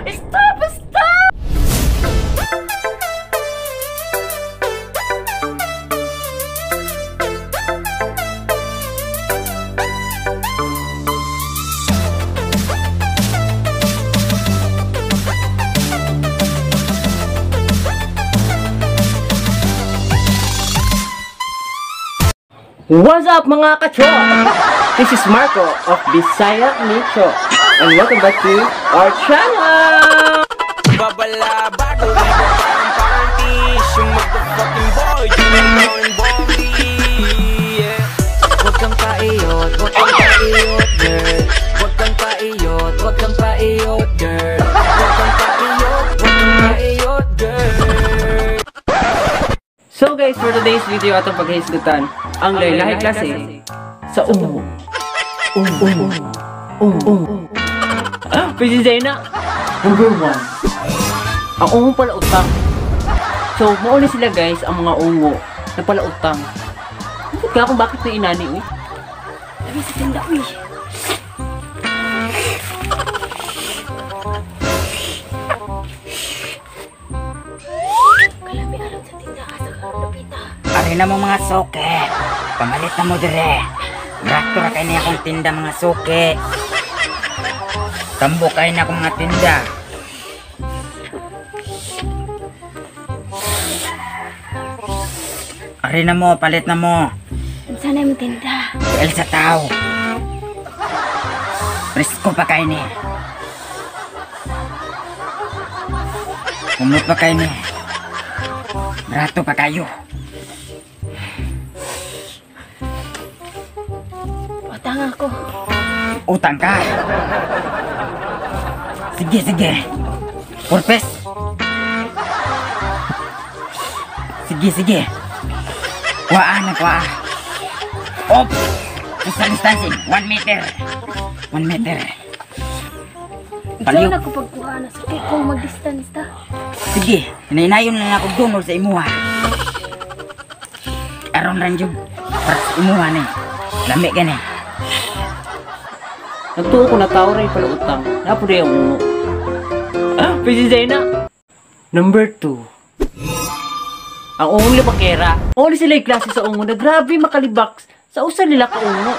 Stop! Stop! What's up mga kacho? This is Marco of Bisaya Micho and welcome back to our channel! Wag kang paiyot, wag kang paiyot, girl. Wag kang paiyot, wag kang paiyot, girl. Wag kang paiyot, wag kang paiyot, girl. So guys, for today's video atong paghisgutan ang lahi klase sa ungo. Ungo. Ungo. Pwede na. Number 1. Ang ungo pala utang. So, mauna sila guys ang mga ungo na pala utang. Bakit ka kung bakit na inani uy? Sabi sa tinda uy. Kalami alam sa tinda asa ka lupita. Ari na mo mga suke. Pamalit na mo dire. Brakto ra kay niya akong tinda mga suke. Tambo kay na akong mga tinda. Ari na mo, palit na mo. Unsa na imong tinda? Tiil sa tao. Presko pa kay ni. Kumot pa kay ni. Brato pa kayo. Utang ako. Utang ka? Sige, sige. Purpes. Sige, sige. Kuhaan na, kuha. Op! Social distancing. 1 meter. 1 meter. Ikaw na ko pagkuha na. Sige, kung mag-distance ta. Sige, hinayon na ako dunol sa imuha. Aron ran jud para sa imuha ni. Lami gani. Nagtuo ko na tao rin pala utang. Napo na yung ungo. Pwede na. Number 2. Ang ungo libakera. Uli sila yung klase sa ungo na grabe makalibak sa usa nila ka ungo.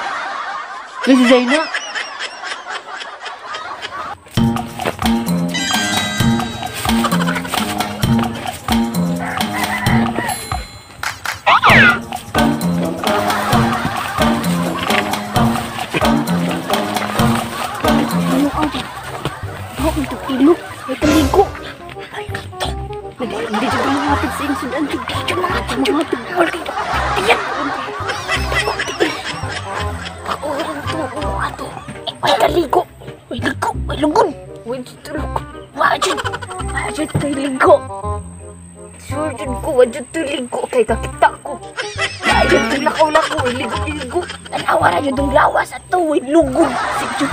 Pwede na. Ilok, may kaligo. Ay, ito. Hindi dyan mga hatid sa iyong sudan. Hindi dyan mga hatid. Mga hatid. Wala kayo. Ayan. Pakurang to. Ato. May kaligo. May ligo. May lugon. May tulog. Wajud. Wajud to'y ligo. Sure dyan ko. Wajud to'y ligo. Kay kakita ko. Wajud to'y lakaw-lakaw. May ligo. Ligo. Tanawa na yun itong lawas. Ato. May lugon. Sige.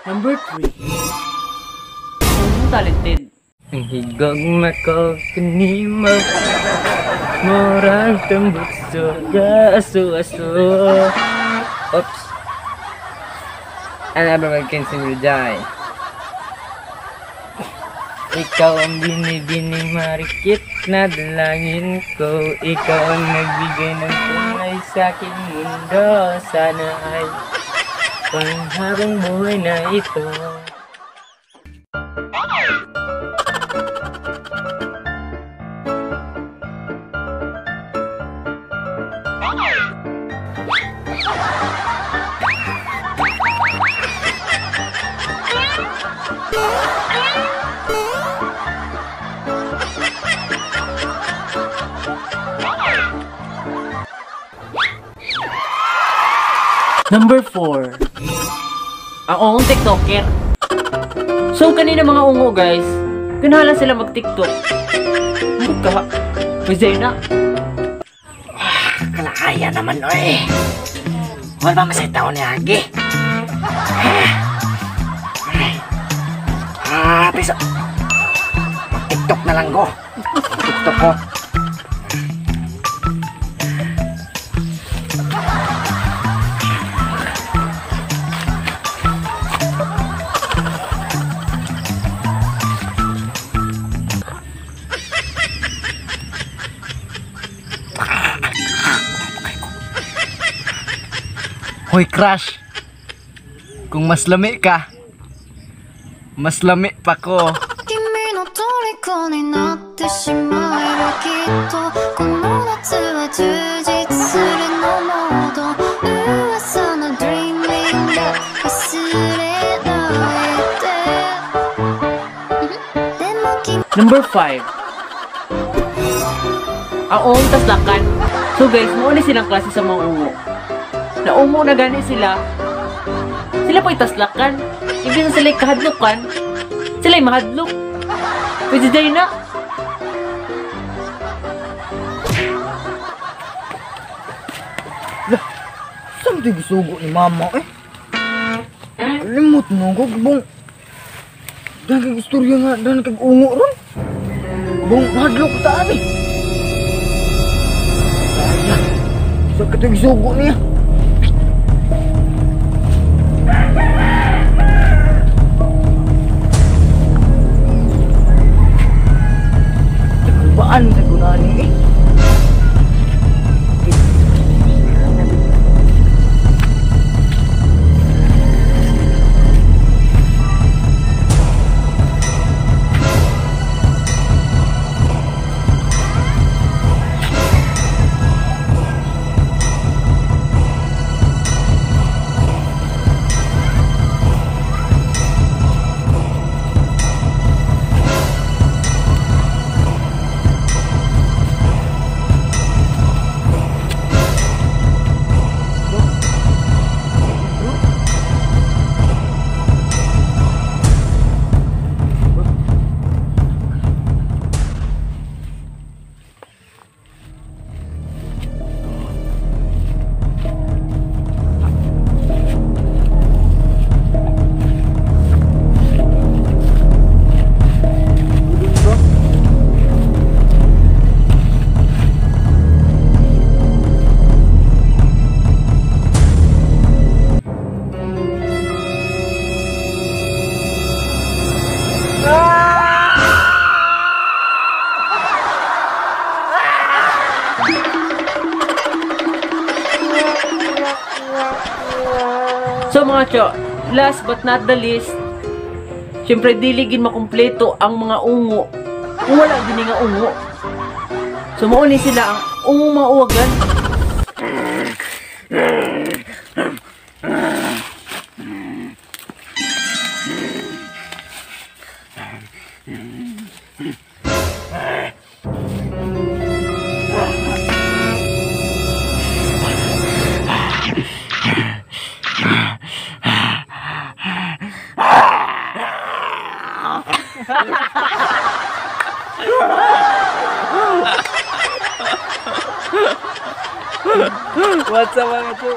Number 3. Ang talented. Ang higog mako kanimo murag tambok suga aso aso. Oops. I never can will die. Ikaw ang binibining marikit na dalangin ko. Ikaw ang nagbigay ng kulay sa aking mundo. Sana ay panghabang buhay na ito. Number 4. Ang ungong TikToker. So kanina mga ungo guys, ganahan sila mag-TikTok. Ano ka? Pwede na. Kalakaya naman oy. Wala ba masay tao ni Agi? Piso. Mag-TikTok na lang ko. TikTok ko. Hoy crush, kung mas lami ka, mas lami pa ko. Number 5. Ang ungong taslakan. So guys, mao ni silang klase sa mga ungo. Naungo na gani sila. Sila po'y taslakan. Ibig na sila'y kahadlukan, sila'y mahadlok. Pwede day na. Lah, saan ito'y gisugo ni mama eh? Limot no, bong. Dahil kag istorya nga, dahil kag ungo ron. Bong, mahadlok taan eh. Saan ka ito'y gisugo niya? Baan sa gunani eh? So mga cho, last but not the least, syempre dili gin makumpleto ang mga ungo kung wala gini nga ungo. So mao ni sila ang ungong mga uwagan. What's up mga chu?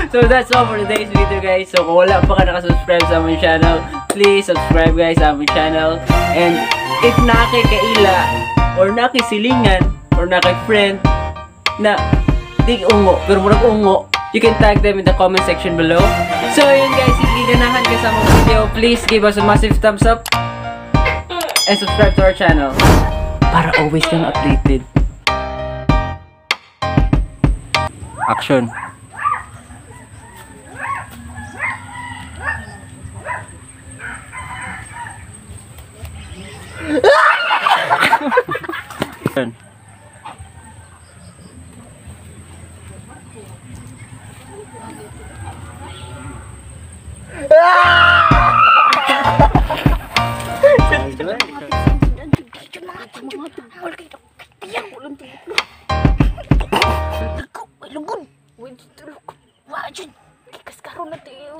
So that's all for today's video guys. So kung wala pa ka nakasubscribe sa aming channel, please subscribe guys sa aming channel. And if na kay kaila or na kay silingan or na kay friend na di ungo pero murag ungo, you can tag them in the comment section below. So yun guys, if giganahan ka sa among video, please give us a massive thumbs up and subscribe to our channel para always kang updated. Action. Wajud, kikaskaron na tayo.